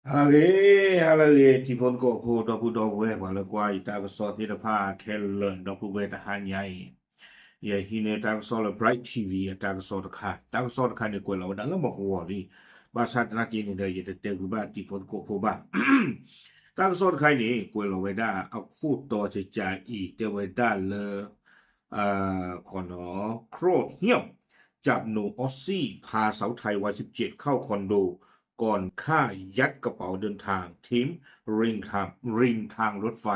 ဟါလၢအဂ့ၤ, ဟါလၢအဂ့ၤ တံၤဖိသကိးဖိ ဒီပုၢ်ဒီဝဲၢ် ပှၤလၢကွၢ်ယတၢ်ကစီၣ်သ့ၣ်တဖၣ်ခဲလၢာ် ဒီပုၢ်ဝဲၢ်တဟါညါအံၤ, ယဟံးန့ၢ်တၢ်ကစီၣ်လၢ Bright T V အတၢ်ကစီၣ်တခါ, တၢ်ကစီၣ်တခါန့ၣ် ကွဲးလီၤဝဲဒၣ်လၢမုၢ်ကဝီၤလံ, ဘၣ်ဆၣ်သနာ်က့န့ၣ်ဒီး ယတတဲဂုာ်ဘၣ်တံၤဖိသကိးဖိဘၣ်. တၢ်ကစီၣ်တခါအံၤန့ၣ် ကွဲးလီၤဝဲဒၣ်အခိၣ်တီတကးအံၤ တဲဝဲဒၣ်လၢ ခီနီၤ ครอบเหี่ยว จับหนุ่มออสซี่พาสาวไทยวัยสิบเจ็ดเข้าคอนโด ก่อนฆ่ายัดกระเป๋าเดินทางทิ้งริมทางรถไฟ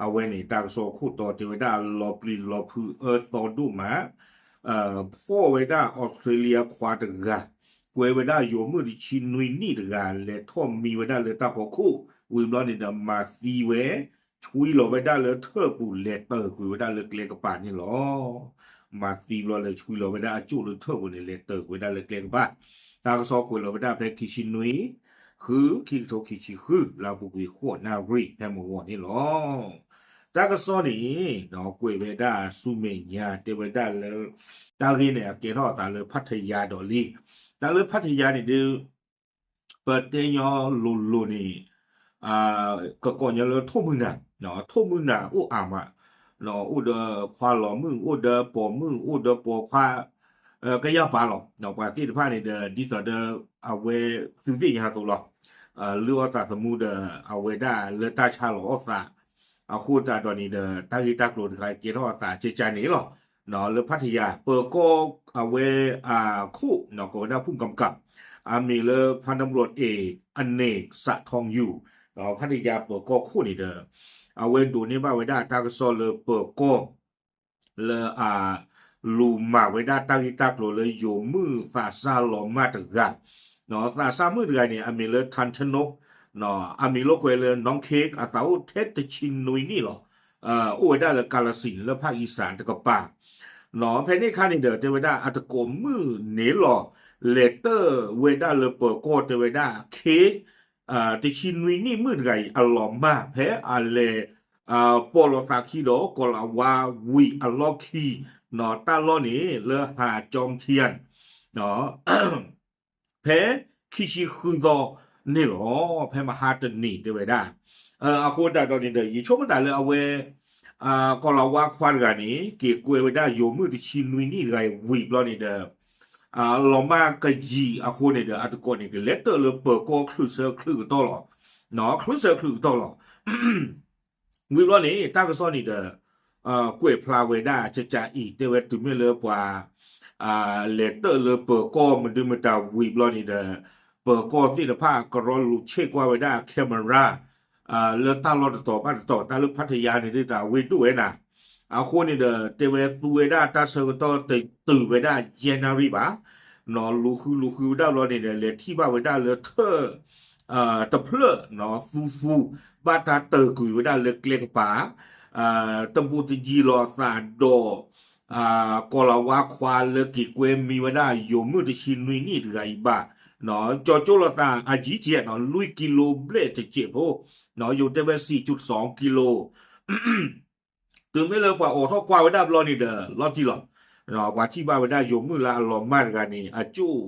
အဝဲန့ၣ် တၢ်ကစီၣ်ခိၣ်တီတဲဝဲဒၣ် လီၤပျံၤလီၤဖုးအၢသီဒိၣ်မး ဖီၣ်ဝဲဒၣ်အီစထြ့လယါခွါတဂၤ, ကွဲးဝဲဒၣ်ယိၤမုၣ်တဆံနွံနံၣ်တဂၤ လဲၤထီၣ်မံဝဲဒၣ်လၢတၢ်ဖီခိၣ်, ဝံၤဘျီန့ၣ်ဒီးမၤသံဝဲ, ဆွံလီၤဝဲဒၣ်လၢထၢၣ်ပူၤ လဲၤတၢၢ်ကွံာ်ဝဲဒၣ်လၢကျဲကပၤန့ၣ်လီၤ. မၤသံဘျီလဲၤဆွံလီၤဝဲဒၣ်အကၠိၣ်လၢထၢၣ်ပူၤန့ၣ် လဲၤတၢၢ်ကွံာ်ဝဲဒၣ်လၢကျဲကပၤ, တၢ်ကစီၣ်ကွဲးလီၤဝဲဒၣ်ဖဲခံဆံနွံ ဃု ခံကထိခံဆံဃု လၢအပူၤကွံာ်ဃိးနၣ်ရံၣ်ဖဲမုၢ်ဂီၤန့ၣ်လီၤ. တၢ်ကစီၣ်န့ၣ် ကွဲးဝဲဒၣ်ဆူမဲာ်ညါ တဲဝဲဒၣ်လၢ တၢ်ဂ့ၢ်န့ၣ် အကဲထီၣ်အသးလၢဖးထယါဒီးလံ. တၢ်လၢဖးထယါန့ၣ်ဒုး ပတဲညီလိၤလိၤန့ၣ် ကကိးညီလၢထိၣ်မုၢ်နၤ, ထိၣ်မုၢ်နၤအိၣ်အါမး, အိၣ်ဒီးခွါလီၤမုၣ် အိၣ်ဒီးပိာ်မုၣ် အိၣ်ဒီးပိာ်ခွါ ကယၢ်ပၤလီၤ. ပှၤသ့ၣ်တဖၣ်န့ၣ်ဒီး ဒ်သိးဒီး အဝဲသုသ့ၣ်ညါအသိးလီၤ. လုၢ်အီၣ်သးသမူဒီး အဝဲဒၣ်လၢတၢ်ဆါလီၤအီၣ်သး အဃိသတးဒီးန့ၣ်ဒီး တၢ်ဂ့ၢ်တၢ်ကျိၤတခါကဲထီၣ်အသးကဲကါန့ၣ်လီၤ. လၢဖးထယါ ပၢၤကီၢ်အဝဲအခိၣ် ကိးဝဲဒၣ် ผู้กำกับ အမံၤလၢ พันตำรวจเอกอเนก สะทองอยู่ ဖးထယါပၢၤကီၢ်ခိၣ်န့ၣ်ဒီး အဝဲဒိးန့ၢ်ဘၣ်ဝဲဒၣ်တၢ်ကစီၣ်လၢပၢၤကီၢ် လၢအလူၤမၤဝဲဒၣ်တၢ်ဂ့ၢ်တၢ်ကျိၤလၢယိၤမုၣ်သးစၢ်လီၤမၢ်တဂၤ, သးစၢ်မုၣ်တဂၤန့ၣ် အမံၤလၢ ထၢၣ်ထၢၣ်နိး အမံၤလီၤကွဲးလၢ နီၣ်ခ့ၣ် အသးအိၣ်ထဲတဆံနွံနံၣ်လီၤ. အိၣ်ဝဲဒၣ်လၢ ကၤလၤစံၣ် လၢဖၣ်အံစၣ်တကပၤ, ဖဲန့ၣ်အခါန့ၣ်ဒီး တဲဝဲဒၣ်အသကိးမုၣ်န့ၣ်လီၤ လဲၤတၢၢ်ဝဲဒၣ်လၢပၢၤကီၢ် တဲဝဲဒၣ်ခ့ၣ် တဆံနွံနံၣ်မုၣ်တဂၤအံၤ အလီၤမၢ် ဖဲအလဲၤ ပိာ်လိာ်သးခံဒီး ကီၤလၤဝါဝံၤအလီၢ်ခံ တၢ်လီၢ်န့ၣ် လၢဟးကၠီထံယၣ် ဖဲခံဆံဃုသီန့ၣ်လီၤ. ဖဲမဟါတနံၤတဲဝဲဒၣ်, အဃိသတးဒီးန့ၣ်ဒီး ယဆိကမိၣ်သးလၢအဝဲ ကီၤလၤဝါခွါတဂၤန့ၣ် က့ၤကွဲးဝဲဒၣ်ယိၤမုၣ်တဆံနွံနံၣ်တဂၤအံၤဝံၤဘျီန့ၣ်ဒီး လီၤမၢ်ကယံာ်အဃိန့ၣ်ဒီး အသကိးန့ၣ် ကလဲၤတၢၢ်လၢပၢၤကီၢ်ချုးဆၢချုးကတီၢ်လီၤ. ချုးဆၢချုးကတီၢ်လီၤ. ဝံၤဘျီန့ၣ် တၢ်ကစီၣ်န့ၣ်ဒီး ကွဲးဖျါဝဲဒၣ်ကကးအံၤ တဲဝဲတုၤမ့ၢ်လၢပှၤ လဲၤတၢၢ်လၢပၢၤကီၢ်မနုၤမတၤဝံၤဘျီန့ၣ်ဒီး ပၢၤကီၢ်သ့ၣ်တဖၣ်ကရီလူၤဆ့ၣ်ကွၢ်ဝဲဒၣ် camera လၢတၢ်လီၢ်တတီၤဘၣ်တတီၤ တၢ်လၢဖးထယါန့ၣ်ဒ်တၢ်ဝ့ၢ်ဒိၣ်ဝဲနၤ, အဃိန့ၣ်ဒီး တဲဝဲသူဝဲဒၣ်တၢ်ဆၢကတီၢ်တတုၤဝဲဒၣ်ယဲၢ်နၣ်ရံၣ်ဘၣ်, လူၤဃုလူၤဃုဝဲဒၣ်ဘျီန့ၣ်ဒီး လဲၤထံၣ်ဘၣ်ဝဲဒၣ်လၢထၢၣ် တဖျၢၣ် သူသူ ဘၣ်တၢ်တၢၢ်ကွံာ်ဝဲဒၣ်လၢကျဲကပၤ တဘူးတယံၤလီၤအသးဒီး ကီၤလၤဝါခွါလၢက့ၤကွဲမံဝဲဒၣ်ယိၤမုၣ်တဆံနွံနံၣ်တဂၤအံၤဘၣ်, ကၠီကၠိလီၤသးအယံၤကဲးနီၤ လွံၢ်ကံလိဘျဲၣ်တစဲးဖိ, ယိၤတဲဝဲ စံၣ်ကၠူၣ်စီကံလိ တုၤမ့ၢ်လၢပှၤအိးထီၣ်ကွၢ်ဝဲဒၣ်ဘျီန့ၣ်ဒီး လီၤတံၢ်လီၤ. ပှၤထံၣ်ဘၣ်ဝဲဒၣ်ယိၤမုၣ်လၢအလီၤမၢ်တဂၤန့ၣ် အကၠိၣ်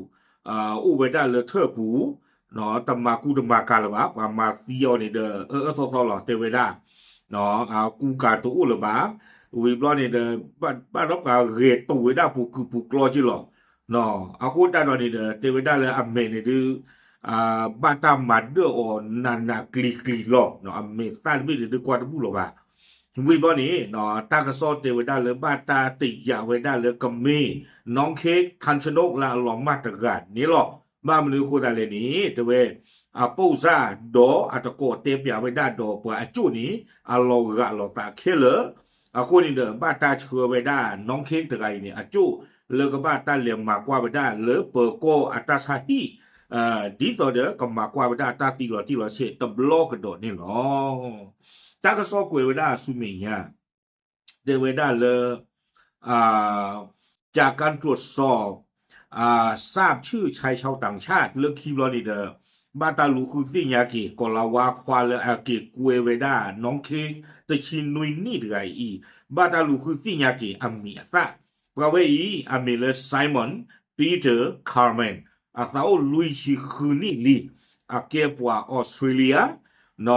အိၣ်ဝဲဒၣ်လၢထၢၣ်ပူၤ, တမၤကူတမၤကၤလၢၤဘၣ်, ပှၤမၤသံအီၤန့ၣ်ဒီး အၢအၢသီသီလီၤ တဲဝဲဒၣ်, အကူကၤတအိၣ်လၢၤဘၣ်, ဝံၤဘျီန့ၣ်ဒီး ဘၣ်ဒီးပှၤဂဲၤတိာ်ဝဲဒၣ်ပူၤကုာ်ပူၤကျီက့လီၤ. အဃိတၢ်ဒီးန့ၣ်ဒီး တဲဝဲဒၣ်လၢအမဲာ်န့ၣ်ဒုး ဘၣ်တၢ်မၤဒၢၣ်အီၤနးနးကျံၤကျံၤလီၤ. အမဲာ်သၣ်တဘ့ၣ်န့ၣ်ဒုးကွၢ်တဘူၣ်လီၤဘၣ်. ဝံၤဘျီန့ၣ် တၢ်ကစီၣ်တဲဝဲဒၣ်လၢဘၣ်တၢ်တယာ်ဝဲဒၣ်လၢကမ့ၢ် နီၣ်ခ့ၣ် ထၣ်ဆနိး လၢအလီၤမၢ်တဂၤန့ၣ်လီၤ. ဘၣ်မနုၤအဃိသတးလဲၣ်န့ၣ် တဲဝဲ အပိၢ်စၢ်ဒီးအသကိးတဲပျးဝဲဒၣ်ဒီးပှၤအကၠိၣ်န့ၣ် အလီၤဂာ်လိာ်သးခဲလၢာ်, အဃိန့ၣ်ဒီး ဘၣ်တၢ်ဆှၢဝဲဒၣ် နီၣ်ခ့ၣ် တဂၤအံၤန့ၣ် အကၠိၣ်လၢကဘၣ်တၢ်လဲၤမၤကွၢ်ဝဲဒၣ်လၢပၢၤကီၢ်အတၢ်ဆါဟံၣ် ဒ်သိးဒီးကမၤကွၢ်ဝဲဒၣ်တၢ်သံလီၤတံၢ်လီၤဆဲးတဘျီကဒီးန့ၣ်လီၤ. တၢ်ကစီၣ်ကွဲးဝဲဒၣ်ဆူမဲာ်ညါ တဲဝဲဒၣ်လၢ จากการตรวจสอบ ทราบชื่อชายชาวต่างชาติ လၢခံဘျီန့ၣ်ဒီး ဘၣ်တၢ်လူၤဃုသ့ၣ်ညါက့ၤ ကီၤလၤဝါခွါလၢအက့ၤကွဲဝဲဒၣ် နီၣ်ခ့ၣ် တဆံနွံနံၣ်တဂၤအံၤ ဘၣ်တၢ်လူၤဃုသ့ၣ်ညါက့ၤအမံၤအသၣ်, ပှၤဝဲအံၤ အမံၤလၢ Simon Peter Carmen အသးအိၣ်လွံၢ်ဆံဃုနံၣ်လံ. အကဲပှၤအီစထြ့လယ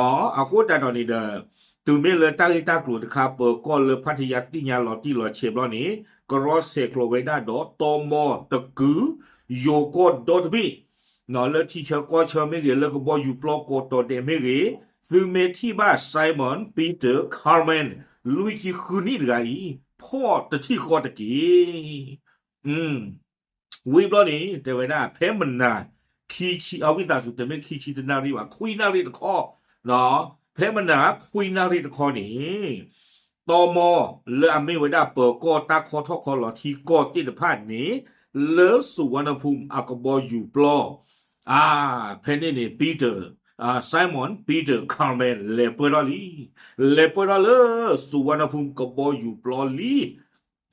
ါ, အဃိသတးဒီးန့ၣ်ဒီး တုၤမ့ၢ်လၢတၢ်ဂ့ၢ်တၢ်ကျိၤတခါ ပၢၤကီၢ်လၢဖးထယါသ့ၣ်ညါလီၤတံၢ်လီၤဆဲးဘျီန့ၣ် ကရီဆဲးကျိးဝဲဒၣ်ဒီး တီမီတကုာ် ယိၤကီၢ်ဒီတဘ့ၣ် လၢထံဆၢကီၢ်ဆၢမ့ၢ်ဂ့ၤ လၢကဘီယူၤပျီကိးတီၤဒဲးမ့ၢ်ဂ့ၤ, သုမ့ၢ်ထံၣ်ဘၣ် Simon Peter Carmen လွံၢ်ဆံဃုနံၣ်တဂၤအံၤ ဖီၣ်တထံၣ်ဃီတက့ၢ်. ဝံၤဘျီန့ၣ် တဲဝဲဒၣ် ဖဲမနၤ ခံဆံ အဝံသးစူၤ တမ့ၢ်ခံဆံတနၣ်ရံၣ်ဘၣ် ခွံနၣ်ရံၣ်တခီ, ဖဲမနၤ ခွံနၣ်ရံၣ်တခီန့ၣ် တီမီ လၢအမ့ၢ်ဝဲဒၣ်ပၢၤကီၢ်တၢ်ခီထီၣ်ခီလီၤထံကီၢ်သ့ၣ်တဖၣ်န့ၣ် လၢစူၤဝါနဖူမ်အကဘီယူၤပျီ အါ ဖဲန့ၣ်န့ၣ် Peter, Simon Peter Carmen လဲၤပၢၢ်ထီၣ်လံ. လဲၤပၢၢ်ထီၣ်လၢစူၤဝါနဖူမ်ကဘီယူၤပျီလံ.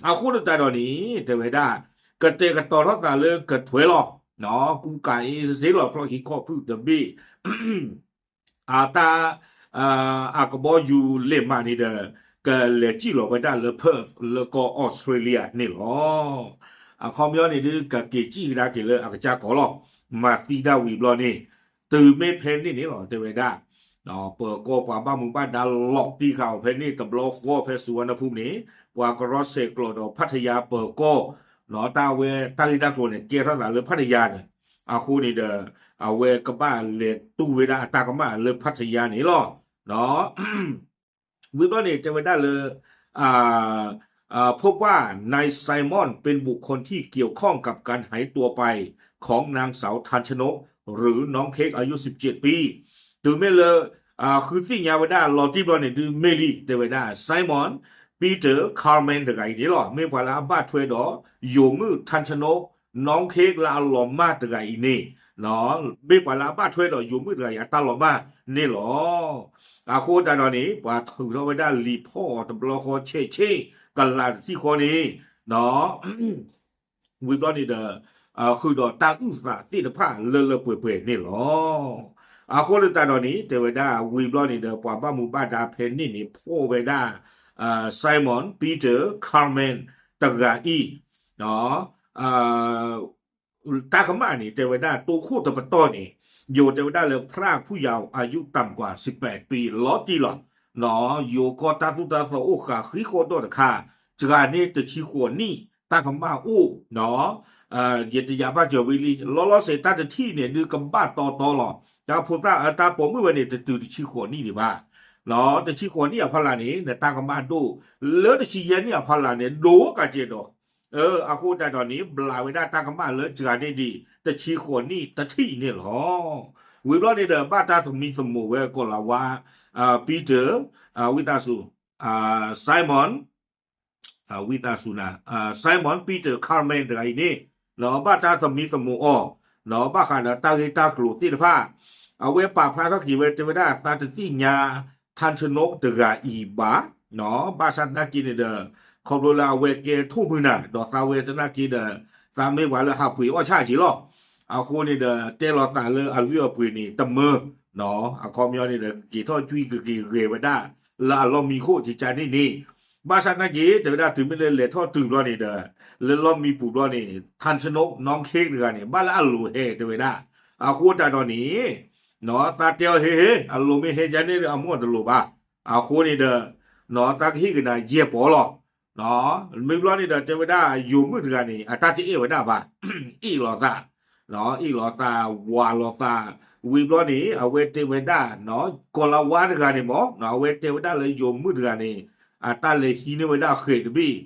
အဃိသတးဒီးန့ၣ် တဲဝဲဒၣ် ကတဲာ်ကတီၤထီၣ်သးလၢကထွဲလီၤ ကူကၤအ့စ့လီၤဖျီၣ်ဟံးခီၣ်ဖုၣ်တဘ့ၣ် အတၢ် အကဘီယူၤလဲၤမးန့ၣ်ဒီး ကလဲၤစံၣ်လီၤဝဲဒၣ်လၢ Perth လၢကီၢ်အီစထြ့လယါန့ၣ်လီၤ. အခီပညီန့ၣ်ဒုး ကက့ၤစံၣ်ကဒါက့ၤလၢအကစၢ်ကီးလီၤ. မၤသံတၢ်ဝံၤဘျီန့ၣ် တုၤမ့ၢ်ဖဲန့ၣ်န့ၣ်လီၤ တဲဝဲဒၣ် ပၢၤကီၢ်ပှၤဘၣ်မူဘၣ်ဒါလီၤတံၢ်ဃာ်အီၤဖဲန့ၣ်တဘျီဃီဖဲစူၤဝါနဖူမ်န့ၣ် ပှၤကရီဆဲးကျိးဒီးဖးထယါပၢၤကီၢ် တၢ်ဝဲတၢ်ဂ့ၢ်တၢ်ကျိၤန့ၣ် ကဲထီၣ်သးလၢဖးထယါန့ၣ် အဃိန့ၣ်ဒီး အဝဲကဘၣ်လဲၤတူၢ်ဝဲဒၣ်အတၢ်ကမၣ်လၢဖးထယါန့ၣ်လီၤ. ဝံၤဘျီန့ၣ် တဲဝဲဒၣ်လၢ พบว่านายไซมอนเป็นบุคคลที่เกี่ยวข้องกับการหายตัวไปของนางสาวทันชนกหรือน้องเค้กอายุสิบเจ็ดปี တုၤမ့ၢ်လၢ ဃုသ့ၣ်ညါဝဲဒၣ်လီၤတံၢ်ဘျီန့ၣ် ဒုးမ့ၢ်လံ တဲဝဲဒၣ် Simon Peter Carmen တဂၤအံၤန့ၣ်လီၤ. မ့ၢ်ပှၤလၢအဘၣ်ထွဲဒီး ယိၤမုၣ် ထၣ်ဆနိ နီၣ်ခ့ လၢအလီၤမၢ်တဂၤအံၤန့ၣ် မ့ၢ်ပှၤလၢအဘၣ်ထွဲဒီးယိၤမုၣ်တဂၤအံၤအတၢ်လီၤမၢ်န့ၣ်လီၤ. အဃိသတးဒီးန့ၣ် ပှၤထုးထီၣ်ဝဲဒၣ်လံာ်ဖီၣ်အီၤတဘျီဃီ ဆဲးဆ့ကလးတထံၣ်ဃီန့ၣ် ဝံၤဘျီန့ၣ်ဒီး ဃုာ်ဒီးတၢ်အုၣ်သးသ့ၣ်တဖၣ်လၢလၢပှဲၤပှဲၤန့ၣ်လီၤ. အဃိသတးဒီးန့ၣ် တဲဝဲဒၣ် ဝံၤဘျီန့ၣ်ဒီး ပှၤဘၣ်မူဘၣ်ဒါဖဲန့ၣ်န့ၣ် ဖီၣ်ဝဲဒၣ် Simon Peter Carmen တဂၤအံၤ တၢ်ကမၣ်န့ၣ် တဲဝဲဒၣ် တိခိၣ်တပတီၢ်န့ၣ် ယိၤတဲဝဲဒၣ်လၢ พรากผู้เยาว์อายุต่ำกว่าสิบแปดปี လီၤတံၢ်လီၤ. ယိၤကီၢ်တၢ်သိၣ်တၢ်သီအိၣ်ဃာ်ဃံဃီဒီးတခါ စှၤန့ၢ်တဆံဃိးနံၣ် တၢ်ကမၣ်အိၣ် ယတယာ်ဘၣ်စၢၤဝံၤလံ လီၤလီၤဆဲးတၢ်တထံၣ်န့ၣ် ဒုးကဘၣ်တီတီလီၤ. တၢ်ဖိသၣ်တၢ်ပိာ်မုၣ်ဝဲန့ၣ် တတုၤတဆံဃိးနံၣ်ဒံးဘၣ်. တဆံဃိးနံၣ်အဖီလာ်န့ၣ် နတၢ်ကမၣ်ဒိၣ် လၢတဆံယဲၢ်နံၣ်အဖီလာ်န့ၣ် ဒိၣ်ကးကဲးဒီး အဃိသတးဒီးန့ၣ် ဘျးဝဲဒၣ်တၢ်ကမၣ်လၢစှၤန့ၢ်ဒံး တဆံဃိးနံၣ်တထံၣ်န့ၣ်လီၤ. ဝံၤဘျီန့ၣ်ဒီး ဘၣ်တၢ်သမံသမိးဝဲကီၤလၤဝါ Peter ဝံသးစူၤ Simon ဝံသးစူၤနၤ Simon Peter Carmen တဂၤအံၤန့ၣ် ဘၣ်တၢ်သမံသမိးအီၤ ဘၣ်ဃးဒီးတၢ်ဂ့ၢ်တၢ်ကျိၤသ့ၣ်တဖၣ် အဝဲပာ်ဖျါထီၣ်က့ၤဝဲ တဲဝဲဒၣ်သးတသ့ၣ်ညါ ထၣ်ဆနိတဂၤအံၤဘၣ်. ဘၣ်ဆၣ်သနာ်က့န့ၣ်ဒီး ခီဖျိလၢအဝဲကဲထိၣ်မုၢ်နၤ ဒီးသးဝဲသနာ်က့ဒီး သးမ့ၢ်ပှၤလၢဟးပှ့ၤအီၣ်ဆၣ်က့ၤလီၤ. အဃိန့ၣ်ဒီး တဲလီၤသးလၢအလုၢ်အပှ့ၤန့ၣ် တမၢ အခီပညီန့ၣ်ဒီး ကက့ၤထီၣ်ကွံကက့ၤဂဲၤဝဲဒၣ် လၢအလီၢ်မံခိၣ်ကကါန့ၣ်န့ၣ် ဘၣ်ဆၣ်သနာ်က့ တဲဝဲဒၣ်တုၤမ့ၢ်လၢလဲၤထီၣ်တုၤဘျီန့ၣ်ဒီး လၢလီၢ်မံပူၤဘျီန့ၣ် ထၣ်ဆနိ နီၣ်ခ့တဂၤန့ၣ် ဘၣ်လၢအလိၤဟဲတဲဝဲဒၣ်. အဃိသတးဒီးန့ၣ် သးတဲအီၤဟ့ဟ့ အလိၤမ့ၢ်ဟဲကါန့ၣ်ဒီး အမိၢ်တလိၤဘၣ်. အဃိန့ၣ်ဒီး သးကဟ့ၣ်က့ၤနၤယဲၢ်ပီၤလီၤ. မ့ၢ်ဘျီန့ၣ်ဒီး တဲဝဲဒၣ်ယိၤမုၣ်တဂၤန့ၣ် အတၢ်တအဲၣ်ဝဲဒၣ်ဘၣ် အ့ၣ်လိာ်သး အ့ၣ်လိာ်သး ဝးလိာ်သး ဝံၤဘျီန့ၣ် အဝဲတဲဝဲဒၣ် ကီၤလၤဝါတဂၤန့ၣ်မ့ၢ် အဝဲတဲဝဲဒၣ်လၢယိၤမုၣ်တဂၤန့ၣ် အတၢ်လဲၤဟံးန့ၢ်ဝဲဒၣ်ဃဲးတဘ့ၣ်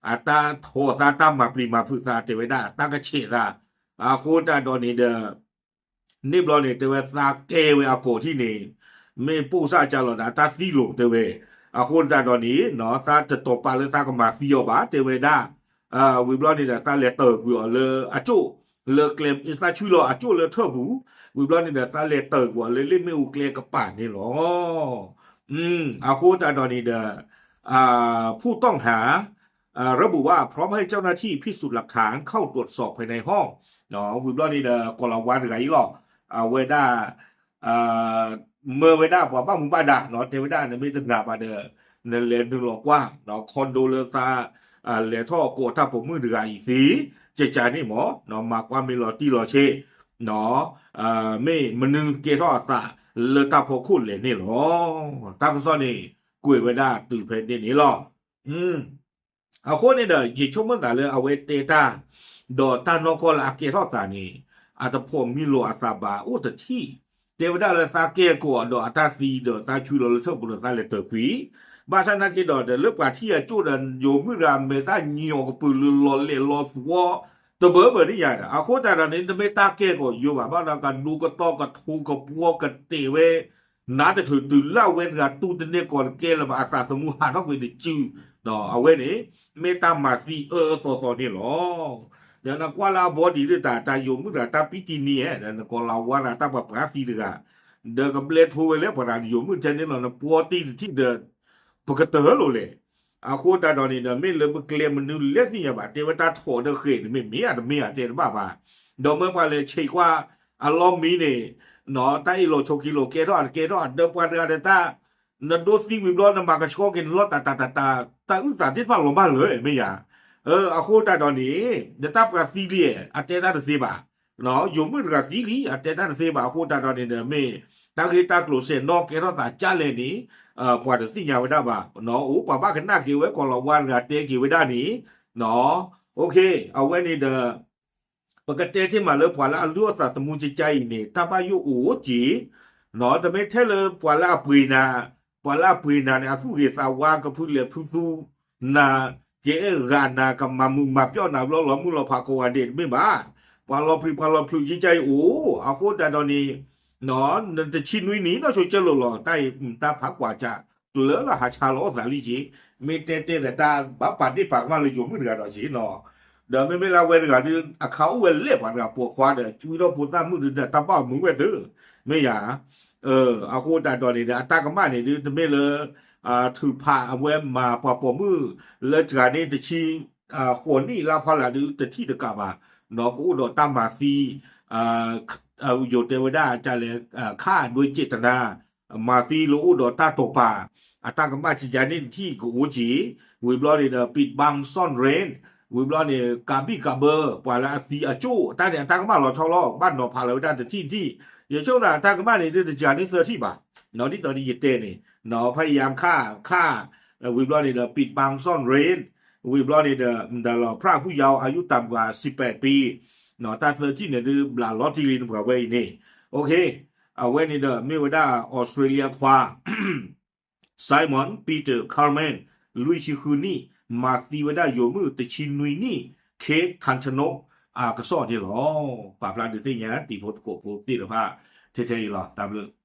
အတၢ်ထိးသးတၢ်မၤပျံၤမၤဖုးသး တဲဝဲဒၣ် တၢ်ကဆဲးသး အဃိသတးဒီးန့ၣ်ဒီး န့ၣ်ဘျီန့ၣ် တဲဝဲသးကဲဝဲအကိာ်ထံၣ်န့ၣ် မ့ၢ်ပိၢ်စၢ်ကလီၤဒီး တၢ်သံလိာ်တဲဝဲ. အဃိသတးဒီးန့ၣ် သးတတီၤပာ်လၢသးကမၤသံအီၤဘၣ် တဲဝဲဒၣ်. ဝံၤဘျီန့ၣ်ဒီး သးလဲၤတၢၢ်ကွံာ်အီၤလၢအကၠိၣ် လၢကျဲ သးဆှံလီၤအကၠိၣ်လၢထၢၣ်ပူၤ ဝံၤဘျီန့ၣ်ဒီး သးလဲၤတၢၢ်ကွံာ်အီၤလၢလ့ၣ်မ့ၣ်အူကျဲကပၤန့ၣ်လီၤ. အဃိသတးဒီးန့ၣ်ဒီး ผู้ต้องหา ระบุว่าพร้อมให้เจ้าหน้าที่พิสูจน์หลักฐานเข้าตรวจสอบภายในห้อง ဝံၤဘျီန့ၣ်ဒီး ကီၤလၤဝါတဂၤအံၤလီၤ. အဝဲဒၣ် မၢဝဲဒၣ်ပှၤဘၣ်မူဘၣ်ဒါ တဲဝဲဒၣ် နမ့ၢ်တနာ်ဘၣ်ဒီး နလဲၤနုာ်လီၤကွၢ် ခီဒိလၢသး လဲၤထီၣ်ကိးတၢ်ပိာ်မုၣ်တဂၤအံၤသ့ ကကါန့ၣ်မ့ၢ် မၤကွၢ်မ့ၢ်လီၤတံၢ်လီၤဆဲး မ့ၢ်မနုၤကဲထီၣ်အသးလၢတၢ်ဖီခိၣ်လဲၣ်န့ၣ်လီၤ. တၢ်ကစီၣ်န့ၣ် ကွဲးဝဲဒၣ်တုၤဖဲန့ၣ်န့ၣ်လီၤ. အဃိန့ၣ်ဒီး ယဆိကမိၣ်သးလၢအဝဲတဲတၢ် ဒီးတၢ်နီၢ်ကီၢ်လၢအကဲထီၣ်သးန့ၣ် အတဖိးမံလိာ်အသးဘၣ်အိၣ်တထံၣ်, တဲဝဲဒၣ်လၢသးကဲကီးဒီးအတၢ်သံဒီးသးဆူလီၤလၢထၢၣ်ပူၤဒီးသးလဲၤတၢၢ်ကွံာ်, ဘၣ်ဆၣ်သနာ်က့ဒီး လၢပှၤထံၣ်အကၠိၣ်ဒီး ယိၤမုၣ်တဂၤမဲာ်သၣ်ညီကပၢၤလၢလီၤလဲာ်လီၤသဝီ တဘၢဘၢန့ၣ်ယါဒီး အဃိသတးဒီးန့ၣ် တမ့ၢ်တၢ်ကဲကီးယိဘၣ် ဘၣ်ဒီးကဒိကတီၢ်ကထိကပှီကတဲာ်ဝဲ နါတချုးတုၤလၢအဝဲတဂၤတူၢ်တန့ၢ်ကီးတကဲလၢၤဘၣ် အသးသမူဟးထီၣ်ကွံာ်တစု, အဝဲန့ၣ် မ့ၢ်တၢ်မၤသံအၢအၢသီသီန့ၣ်လီၤ. ဒီးနကွၢ်လၢအဘီဒံးဒ်တၢ် တၢ်ယိၤမုၣ်တဂၤတၢ်ပံတံနံၤဧဲ ဒီးနကီၤလၤဝါတဂၤတၢ်ပှၤပှၤသံတဂၤ, ဒီးကဘျဲၣ်ထိဝဲလၢပှၤတၢ်ယိၤမုၣ်ထဲန့ၣ်လီၤ နပှီတံၢ်တထံၣ်ဒီး ပကတၢၢ်လိာ်လဲၣ်. အဃိသတးဒီးန့ၣ်ဒီး မ့ၢ်လၢပကျဲမနုၤလဲၣ်သ့ၣ်ညါဘၣ် တဲဝဲတၢ်ထိးဒီးဃဲးန့ၣ် မ့ၢ်မ့ၢ်ဧါတမ့ၢ်ဧါတဲတဘၣ်ဘၣ်, ဒီးမ့ၢ်ပှၤလဲၤဆံးကွၢ်အလီၢ်မံန့ၣ် တၢ်အ့ၣ်လိာ်ဆိးက့လိာ်ကဲထီၣ်အတကဲထီၣ် ဒီးပှၤတဂၤဒီးတၢ် နဒိသံဝံၤဘျီ နမၤကဆှီက့ၤနလီၢ်တၢ်တၢ်တၢ်တၢ် တၢ်အုၣ်သးသ့ၣ်တဖၣ်လီၤမၢ်လၢာ် မ့ၢ်ယါ. အဃိသတးဒီးန့ၣ် ဒီးတၢ်ပှၤသံလံ အတဲတၢ်တသ့ဘၣ်, ယိၤမုၣ်တဂၤသံလံ အတဲတၢ်တသ့ဘၣ် အဃိသတးဒီးန့ၣ်ဒီး မ့ၢ်တၢ်ဂ့ၢ်တၢ်ကျိၤစဲးနီၣ်ကဲထီၣ်သးကၢ်လဲၣ်န့ၣ် ပှၤတသ့ၣ်ညါဝဲဒၣ်ဘၣ်, အိၣ်ပှၤဘၣ်ကနၣ်က့ၤဝဲ ကီၤလၤဝါတဂၤတဲက့ၤဝဲဒၣ်န့ၣ် အဝဲန့ၣ်ဒီး ပကတဲတ့ၢ်မးလၢပှၤလၢအလုၢ်အီၣ်သးသမူကကါအံၤန့ၣ် တၢ်ဘၣ်ယိၣ်အိၣ်က့ၤ, တမ့ၢ်ထဲလၢပှၤလၢအပှ့ၤနၤ, ပှၤလၢအပှ့ၤနၤန့ၣ် အသူၣ်ဂ့ၤသးဝါကဖုလဲၤဖုသူနၤ, ကအဲၣ်ဂၤနၤ ကမၤမုာ်မၤပျီၣ်နၤဘျီ လီၤမုၢ်လီၤဖးကိးဂၤဒဲးတမ့ၢ်ဘၣ်, ပှၤလီၤပျံၤပှၤလီၤဖုးကကါအံၤအိၣ်, အဃိသတးဒီးန့ၣ် နတဆံနွံနံၣ် နီၢ်ဆိကၠၢလိာ်လီၤ တၢ်အံၤတၢ်ဖးကွၢ်စး ကျၢၤလၢဟးဆါလီၤအီၣ်သးလံက့ၤ, မ့ၢ်တဲတဲဒီးတၢ်ဘၣ်ပာ်ဒ့ၣ်ပာ်ကမၣ်လၢယိၤမုၣ်တဂၤဒီးက့ၤနီၤ, ဒီးမ့မ့ၢ်လၢအဝဲတဂၤဒီး အခါအိၣ်ဝဲလဲၣ်ပှၤတဂၤပိာ်ခွါဒီး ကွံထီၣ်ဖိသၣ်မုၣ်ဒီး တၢ်ဘၣ်မုာ်ဝဲသ့, မ့ၢ်ယါ, အဃိသတးဒီးန့ၣ်ဒီး အတၢ်ကမၣ်န့ၣ်ဒုး တမ့ၢ်လၢ ထုးဖးအဝဲမၤပှၤပိာ်မုၣ် လၢတဂၤန့ၣ်တဆံ ဃိးနံၣ်လၢဖီလာ်ဒုး တထံၣ်တကးဘၣ်, ကအိၣ်ဒီးတၢ်မၤသံ ယိၤတဲဝဲဒၣ်လဲၣ် ခါဒွဲၣ်ကဲးတနါ မၤသံလၢအိၣ်ဒီးတၢ်တိာ်ပာ်, အတၢ်ကမၣ်စံးယါန့ၣ်တထံၣ်ကအိၣ်က့ၤ, ဝံၤဘျီန့ၣ်ဒီး ပံးဘၣ်စီၣ်ရ့ၣ်, ဝံၤဘျီန့ၣ် ကးဘံၣ်ကးဘၢ ပှၤလၢအသံအကၠိၣ် တၢ်န့ၣ် အတၢ်ကမၣ်လီၤဆီလီၤ ဘၣ်နီၤဖးလီၤဝဲဒၣ်တထံၣ်တထံၣ်, ယဆိကမိၣ်သးအတၢ်ကမၣ်န့ၣ် တစှၤန့ၢ်သၢထံၣ်ဘၣ်, ဒ်သိးဒီးယတဲန့ၣ် ဖဲယၤခါ ခါ ဝံၤဘျီန့ၣ်ဒီး ပံးဘၣ်စီၣ်ရ့ၣ်, ဝံၤဘျီန့ၣ်ဒီး မတၤလီၤ พรากผู้เยาว์อายุต่ำกว่าสิบแปดปี တၢ်သၢထံၣ်န့ၣ်ဒုး ဘျးလီၤတံၢ်လံနပှၤဝဲအံၤန့ၣ်, အဝဲန့ၣ်ဒီး မ့ၢ်ဝဲဒၣ် အီစထြ့လယါခွါ Simon Peter Coleman လွံၢ်ဆံဃုနံၣ် မၤသံဝဲဒၣ်ယိၤမုၣ်တဆံနွံနံၣ် Kate Tantanos အကစီၣ်န့ၣ်လီၤ. ပာ်ဖျါဒုးသ့ၣ်ညါတံၤဖိသကိးဖိသ့ၣ်တဖၣ် ထဲထဲအံၤလီၤ. တၢ်ဘျုး